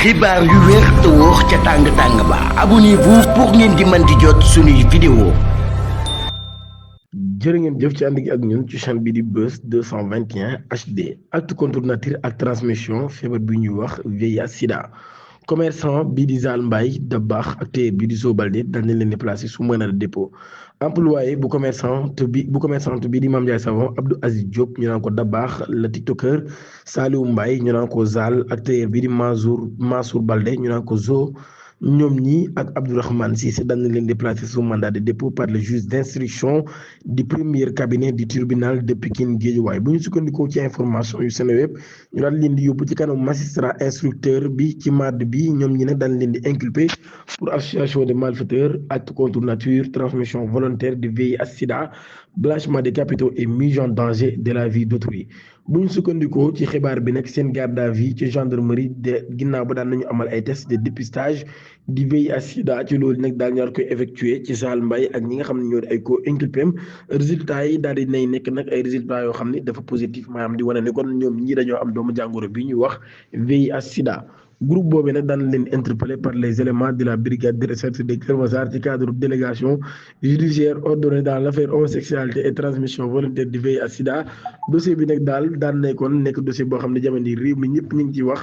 xibaar yu wér te wóor ca tàng-tàng ba abonnez-vous pour ngeen di mën di jot suñuy vidéo. jërë ngeen jëf ci ànd gi ak ñun ci chaîne bi di Buzz 221 HD acte contre nature ak transmission feebar bi ñuy wax VIH sida commerçant bii di Zal Mbaye Dabakh ak téer bii di Zo Baldé dañ leen di placé sous mandat de dépôt employé bu commerçante bii di Mame Ndiaye Savon Abdou Aziz Diop ñu naan ko Dabakh la tiktoker Saliou Mbaye ñu naan ko Zal ak téer bii di Mansour Baldé ñu naan ko Zo ñoom ñi ak Abdourahmane Cissé dañ leen di placé sous mandat de dépôt par le juge d'instruction du premier cabinet du tribunal de Pikine Guédiawaye bu ñu sukkandikoo ci information yu Seneweb ñu daal leen di yóbbu ci kanam magistrat instructeur bi ci mardi bi ñoom ñi nag dañ leen di inculpé pour association de malfaiteurs acte contre nature transmission volontaire du VIH/Sida blanchiment des capitaux et mise en danger de la vie d'autrui bu ñu sukkandikoo ci xibaar bi nag seen garde à vue ci gendarmerie de ginnaaw ba daan nañu amal ay test de dépistage di VIH/Sida ci loolu nag daal ñoo koy effectué ci Zal Mbaye ak ñi nga xam ne ñoo di ay co-inculpés résultats yi daal di nay nekk nag ay résultats yoo xam ne dafa positif maanaam di wane ne kon ñoom ñii dañoo am doomu jàngoro bi ñuy wax VIH/Sida. groupe boobu nag daan leen interpellé par les éléments de la brigade de recherche de Keur Massar ci cadre délégation judiciaire ordonnée dans l'affaire homosexualité et transmission volontaire du VIH/Sida dossier bi nag daal daan nekkoon nekk dossier boo xam ne jamono yi réew mi ñëpp ñu ngi ciy wax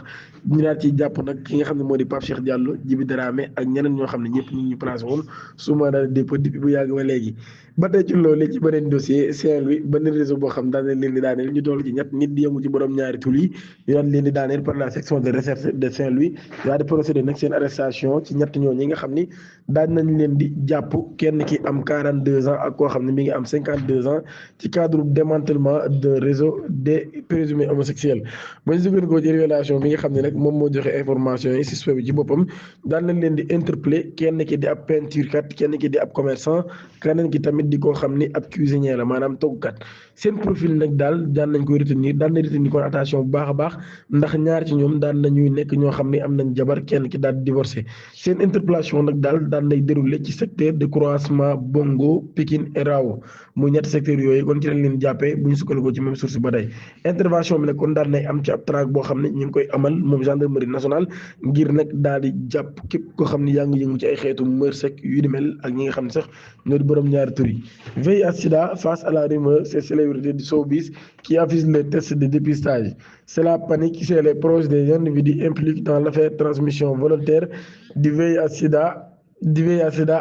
ñu daal ciy jàpp nag ki nga xam ne moo di Pape Cheikh Diallo Djiby Dramé ak ñeneen ñoo xam ne ñëpp ñu ngi placé woon sous mandat de dépôt depuis bu yàgg ba léegi ba tey ci loolu ci beneen dossier Saint-Louis beneen réseau boo xam daan leen di daaneel ñu toll ci ñett nit di yëngu ci borom ñaari tul yi ñu daan leen di daaneel par la section de recherche de Saint-Louis daa di procédé nag seen arrestation ci ñett ñoo ñi nga xam ni daan nañ leen di jàpp kenn ki am 42 ans ak koo xam ne mi ngi am 52 ans ci cadre démantèlement de réseau des présumés homosexuels ba ñu sukkandikoo ci révélation bi nga xam ne nag moom moo joxe information yi suspect bi ci boppam daan nañ leen di interpellé kenn ki di ab peinture kat kenn ki di ab commerçant keneen ki tamit di koo xam ni ab cuisinier la maanaam toggkat seen profil nag daal daan nañ koy retenir daan nañ retenir kon attention bu baax a baax ndax ñaar ci ñoom daan nañuy nekk ñoo xam ni am nañ jabar kenn ki daal di divorcé seen interpellation nag daal daan lay déroulé ci secteur de croisement Bongo Pikine et Rao muy ñetti secteurs yooyu kon ci lañ leen jàppee bu ñu sukkandikoo ci même source ba tey intervention bi nag kon daan nay am ci ab traque boo xam ne ñu ngi koy amal moom gendarmerie nationale ngir nag daal di jàpp képp koo xam ne yaa ngi yëngu ci ay xeetu mërsek yu di mel ak ñi nga xam ne sax ñoo di borom ñaari tur yi VIH/Sida face à la rumeur ces célébrités du showbiz qui affichent les tests de dépistage. C'est la panique chez les proches des individus impliqués dans l'affaire transmission volontaire du VIH/Sida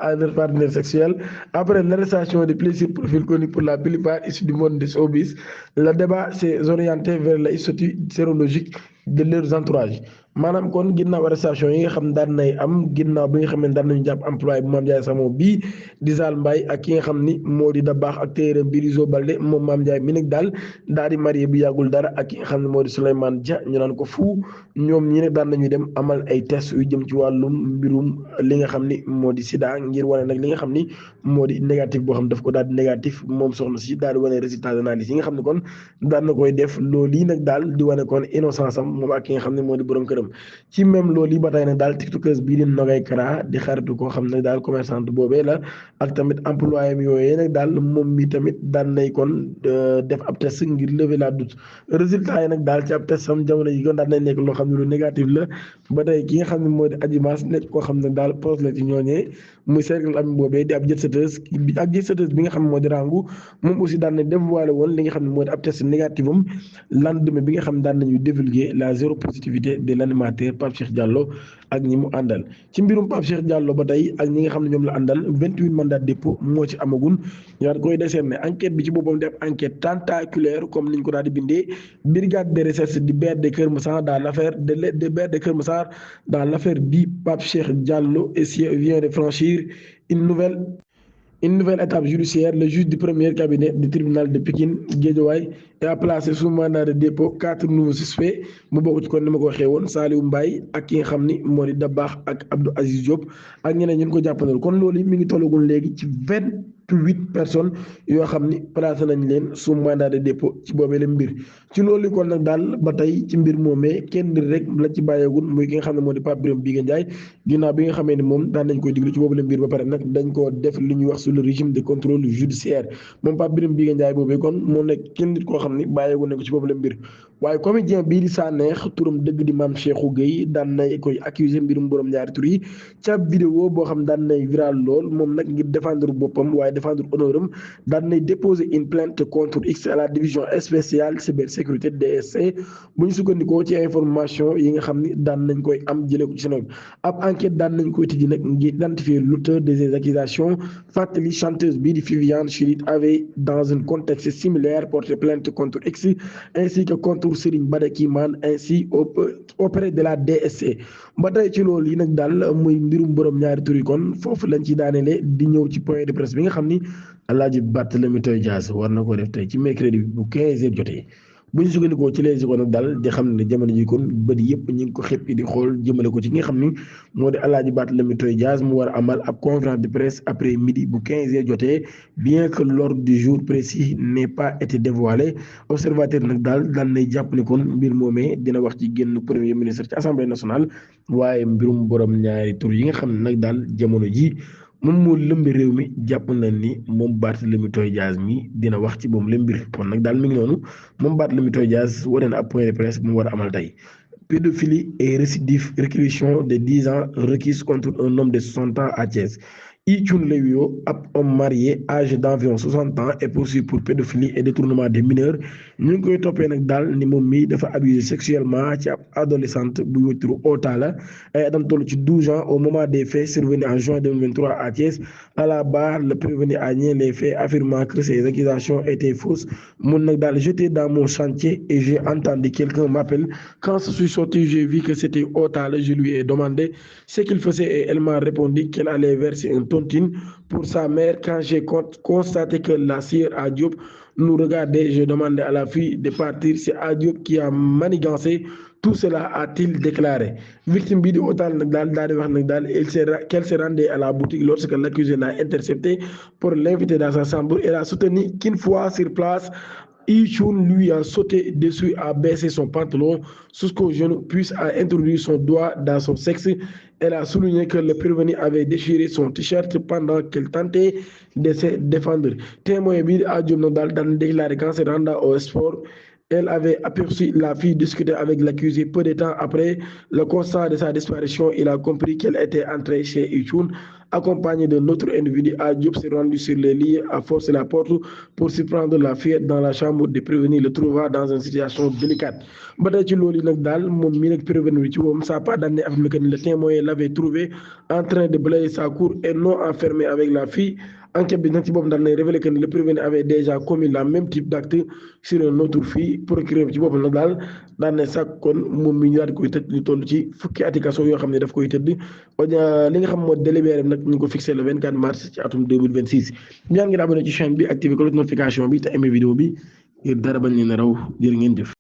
à leur partenaire sexuel. Après l'arrestation de plusieurs profils connus pour la plupart issus du monde des showbiz, le débat s'est orienté vers la statut sérologique de leurs entourages. maanaam kon ginnaaw arrestation yi nga xam ne daan nay am ginnaaw bi nga xam ne daan nañu jàpp employé bu Mame Ndiaye Savon bii di Zal Mbaye ak ki nga xam ni moo di Dabakh ak téeram bii di Zo Baldé moom Mame Ndiaye mi nag daal di marié bu yàggul dara ak ki nga xam ne moo di Souleymane Dia ñu naan ko fu ñoom ñi nag daan nañu dem amal ay test yu jëm ci wàllum mbirum li nga xam ni moo di sida ngir wane nag li nga xam ni moo di négatif boo xam daf ko daal di négatif moom soxna si daal di wane résultat d'analyse yi nga xam ne kon daan na koy def loolu yi nag daal di wane kon innocence am moom ak ki nga xam ne moo di borom këram ci même loolu yi ba tey nag daal tiktokeuse bii di Nogay Kara di xaritu koo xam ne daal commerçante boobee la ak tamit employé yooyu nag daal moom mi tamit daan nay kon def ab test ngir lever la doute résultat yi nag daal ci ab test sam jamono yi kon daan nay nekk loo xam ne lu négatif la ba tey ki nga xam ne moo di Adji Mass nekk koo xam ne daal proche la ci ñooñee muy cercle ami boobee di ab jet-setteuse ak jet-setteuse bi nga xam ne moo di Rangou moom aussi daan na dévoilé woon li nga xam ne moo di ab test négatif am lendemain bi nga xam ne daan nañu divulguer la zéro positivité de l'animateur Pape Cheikh Diallo ak ñi mu àndal ci mbirum Pape Cheikh Diallo ba tey ak ñi nga xam ne ñoom la àndal 28 mandat de dépôt moo ci amagun ñu daal koy décerner enquête bi ci boppam def enquête tentaculaire comme niñ ko daal di bindee brigade de recherche du BR de Keur Massar dans l'affaire de BR de Keur Massar dans l'affaire du Pape Cheikh Diallo et vient de franchir une nouvelle étape judiciaire. Le juge du premier cabinet du tribunal de Pikine Guédiawaye a placé sous mandat de dépôt 4 nouveaux suspects mu bokk ci kon ni ma ko waxee woon Saliou Mbaye ak ki nga xam ni moo di Dabakh ak Abdou Aziz Diop ak ñeneen ñu ko jàppandal kon loolu mi ngi tollagul léegi ci 28 personnes yoo xam ni placé nañ leen sous mandat de dépôt ci boobee la mbir ci loolu kon nag daal ba tey ci mbir moomee kenn rek la ci bàyyeegul muy ki nga xam ne moo di Pape Birame Bigue Ndiaye ginnaaw bi nga xamee ne moom daan nañ koy diglu ci boobu la mbir ba pare nag dañ koo def li ñuy wax sous le régime de contrôle judiciaire moom Pape Birame Bigue Ndiaye boobee kon moo nekk kenn nit koo xam ni bàyyeegul nañ ko ci boobu la mbir waaye comédien bii di Sanekh turam dëgg di Mame Cheikhou Gueye daan nay koy accusé mbirum borom ñaari tur yi ca vidéo boo xam daan nay viral lool moom nag ngir défendre boppam waaye défendre honneur am daan nay déposer une plainte contre X à la division spéciale cybersécurité DSC bu ñu sukkandikoo ci information yi nga xam ni daan nañ koy am jëlee ko ci Sénégal ab enquête daan nañ koy tijji nag ngir identifier l'auteur de ces accusations fàttali chanteuse bii di Viviane Chidid avait dans un contexte similaire porté plainte contre X ainsi que contre Serigne Badaki Man ainsi auprès de la DSC ba tey ci loolu yi nag daal muy mbirum borom ñaari tur yi kon foofu lañ ci daaneele di ñëw ci point de presse bi nga xam ni Alaaji Barthélémy Toye Dias war na ko def tey ci mercredi bu 15h jotee bu ñu sukkandikoo ci les écoles nag daal di xam ne jamono ji kon bët yëpp ñu ngi ko xëppi di xool jëmale ko ci ki nga xam ni moo di Alaaji Barthélémy Toye Dias mu war a amal ab conférence de presse après midi bu 15h jotee bien que l'ordre du jour précis n'ait pas été dévoilé observateur nag daal daan nay jàpp ne kon mbir moomee dina wax ci génn premier ministre ci assemblée nationale waaye mbirum borom ñaari tur yi nga xam ne nag daal jamono ji moom moo lëmbi réew mi jàpp na ni moom Barthélémy Toye Dias mi dina wax ci moom la mbir kon nag daal mi ngi noonu moom Barthélémy Toye Dias wane na ab point de presse bu mu war a amal tey pédophilie et récidive réclusion de 10 ans requise contre un homme de 60 ans à Thiès. Ithiou Lewio, ab homme marié âgé d'environ 60 ans est poursuivi pour pédophilie et détournement des mineurs ñu ngi koy toppee nag daal ni moom mii dafa abusé sexuellement ci ab adolescente bu wétru Otala ay atam toll ci 12 ans au moment des faits survenus en juin 2023 à Thiès. À la barre, le prévenu a nié les faits affirmant que ces accusations étaient fausses. Mon nag daal j'étais dans mon chantier et j'ai entendu quelqu'un m'appeler. Quand je suis sorti, j'ai vu que c'était Otala. Je lui ai demandé ce qu'il faisait et elle m'a répondu qu'elle allait verser un tontine pour sa mère. Quand j'ai constaté que la sœur à Diop nous regardait, j'ai demandé à la fille de partir. C'est à Diop qui a manigancé. Tout cela a-t-il déclaré. Victime bi di Otala nag daal di wax nag daal qu'elle se rendait à la boutique lorsque l'accusé l'a intercepté pour l'inviter dans sa chambre. Elle a soutenu qu'une fois sur place, Ithiou lui a sauté dessus, a baissé son pantalon jusqu'au genou, puis a introduit son doigt dans son sexe. Elle a souligné que le prévenu avait déchiré son t-shirt pendant qu'elle tentait de se défendre. Témoin bi di Diop nag daal daan déclaré quand se rendant au sport. Elle avait aperçu la fille discuter avec l'accusé. Peu de temps après le constat de sa disparition, il a compris qu'elle était entrée chez Ithiou, accompagnée d'un autre individu. Diop s'est rendu sur les lieux, a forcé la porte pour surprendre la fillette dans la chambre de prévenu, le trouva dans une situation délicate. ba tey ci loolu nag daal moom mii nag prévenu ci moom ça pas d'année affirmé que le témoin l'avait trouvé en train de balayer sa cour et non enfermé avec la fille. Enquête bi nag ci boppam daal nay révélé que le prévenu avait déjà commis la même type d'acte sur une autre fille. Procureur ci boppam nag daal daan ne sax kon moom mi ñu daal di koy tëj lu toll ci fukki ati kaso yoo xam ne daf koy tëdd li nga xam moo délibéré nag ñu ngi ko fixé le 24 mars ci atum 2026. ñaan ngeen abonné ci chaîne bi activé cloche notification bi te aimé vidéo bi ngir dara bañ leen a raw jërë ngeen jëf.